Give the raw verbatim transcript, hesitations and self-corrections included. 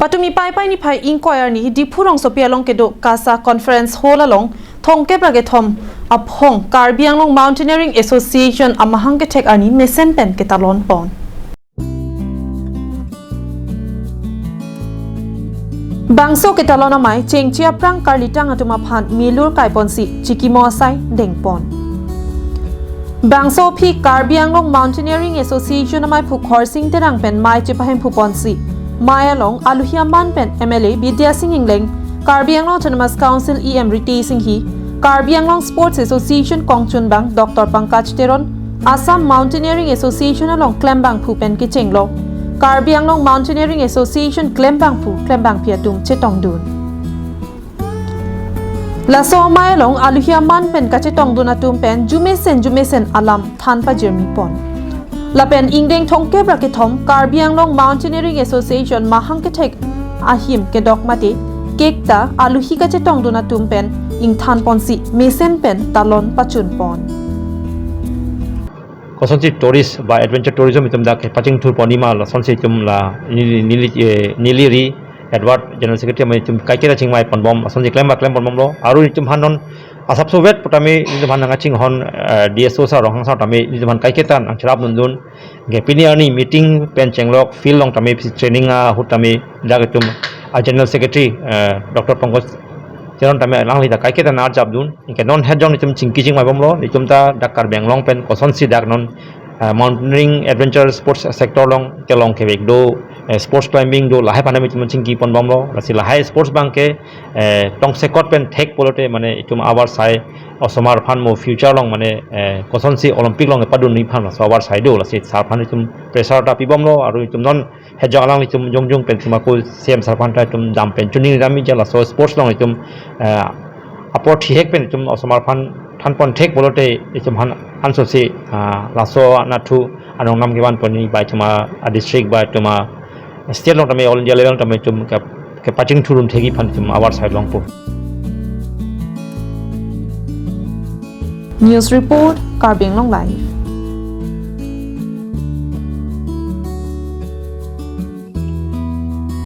Patumi Paipai niphai ingkoi arni Diphu rongsopi along kedo KASA Conference Hall along thomkep ra kethom aphong Karbi Anglong Mountaineering Association amahang kethek arni mesen pen ketalon pon. Bangso ketalon amei chengche aphrang karlitang atum aphan milur kaiponsi chikimo asai dengpon. Bangso aphi Karbi Anglong Mountaineering Association amaiphu Khorsing Terang pen mei chepahemphu ponsi mei along aluhi aman pen M L A Bidya Sing Engleng, Karbi Anglong Autonomous Council E M Ritesh Enghi, Karbi Anglong Sports Association kongchunbang Doctor Pankaj Teron, Assam Mountaineering Association along klembangphu pen kechenglo Karbi Anglong Mountaineering Association klembangphu klembangphi atum chetongdun. Laso amei along aluhi aman pen kachetongdun atum pen jumesen jumesen alam than pajirmi pon. Lapen ingdeng thomkep ra kethom Karbi Anglong Mountaineering Association mahang kethek ahim kedok mate kekta aluhi kachetongdun atum pen ingthan ponsi mesen pen talon pachun pon. Kosonsi tourist ba adventure tourism itum dak pachingthur ponji ma lasonsi itum la neli neli eh, neli ri Edward General Secretary amei itum kaiketa chingmai ponbom asonsi klem ba klem ponbomlo aru itum hanon asapso vet pu tame itum han nangchinghon eh, D S O sir Ronghang sir tame itum han kaiketa nangcherap dundun. Ke pini arni meeting pen chenglok field along tame training ahut tame dak itum a General Secretary eh, Doctor Pankaj Teron tame alangli ta kaiketa nangarjapdun. Ke non het jong itum chingki chingmai bomlo itum ta dak Karbi Anglong pen kosonsi dak non eh, mountaineering adventure sports sector along kelong kevek do eh, sports climbing do lahai aphan itum chingki ponbomlo lasi lahai sports abangke eh, tongsekot pen thek pulote mane itum abar sai osomar aphan mo future along mane eh, kosonsi Olympic along padunji aphan laso abar sai do lasi sir aphan itum pressure ta pibomlo aru itum non hejok alangli itum jongjung pen itum ako C M sir aphan ta itum dam pen chuning dam ija laso sports along itum eh, apor thihek pen itum osomar aphan thanpon thek pulote itum han ansose ah, laso anathu anong nam kevan ponji ba itum a district ba itum a state along tame all India level tame itum ke- kepachingthurdun thekji aphan itum abar sai longpo. News report, Karbi Anglong Live.